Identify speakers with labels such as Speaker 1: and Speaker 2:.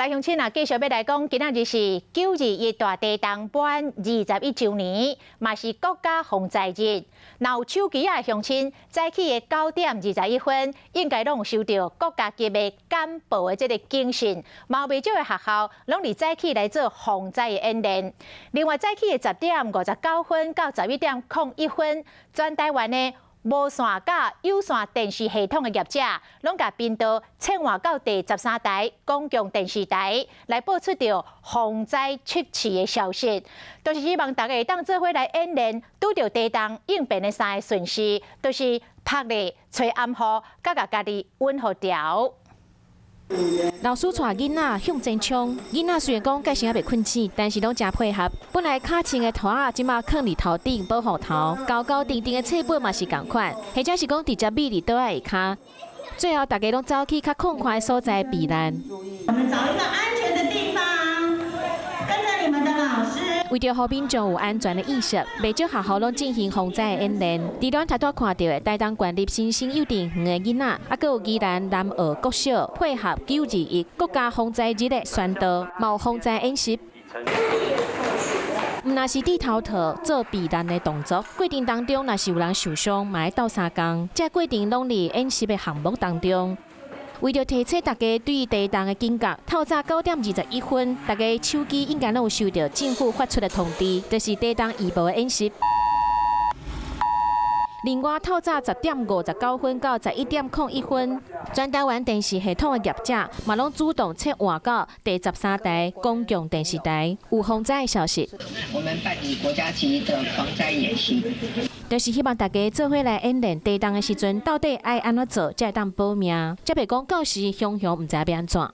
Speaker 1: 來鄉親啊，繼續欲來講，今仔日是921大地動滿21週年，嘛是國家防災日。若有手機仔的鄉親，早起的9點21分，應該攏有收著國家級的簡報的這个警訊。嘛有袂少的學校，攏佇早起來做防災的演練。另外，早起的10點59分到11點01分，全台灣的無線佮有線電視系統的業者，攏共頻道切換到第13台公共電視台來播出著防災測試的消息，就是希望大家會當做伙來演練，拄著地動應變的三个順序，就是撲咧、揣掩護、佮共家己穩予牢。
Speaker 2: 老師帶囡仔向前衝，囡仔雖然講蓋時猶未睏醒，但是攏誠配合。本來跤穿的拖仔，這馬囥佇頭頂保護頭，厚厚重重的冊本嘛是仝款，或者是講直接覕佇桌仔下跤。最後，大家攏走去較曠闊的所在避難。
Speaker 3: 我們找一個安全的地方，跟著你們的老師。
Speaker 2: 為著予民眾有安全的意識，袂少學校攏進行防災的演練。佇咱頭拄看著的台東縣立新生幼稚園的囡仔，猶閣有宜蘭南澳國小配合921國家防災日的宣導，嘛有防災演習。毋但是佇頭套做避難的動作，過程當中若是有人受傷，嘛愛鬥相共。這過程攏佇演習的項目當中。為著提醒大家對地動的警覺，透早9點21分，大家手機應該攏有收著政府發出的通知，就是地動預報的演習。另外，透早10點59分到11點01分，全台灣電視系統的業者嘛攏主動切換到第13台公共電視台，有防災的消息。
Speaker 4: 我們辦理國家級的防災演習。
Speaker 2: 就是希望大家做伙來演練地動的時陣，到底愛按怎做才會當保命？才袂講到時雄雄毋知欲按怎。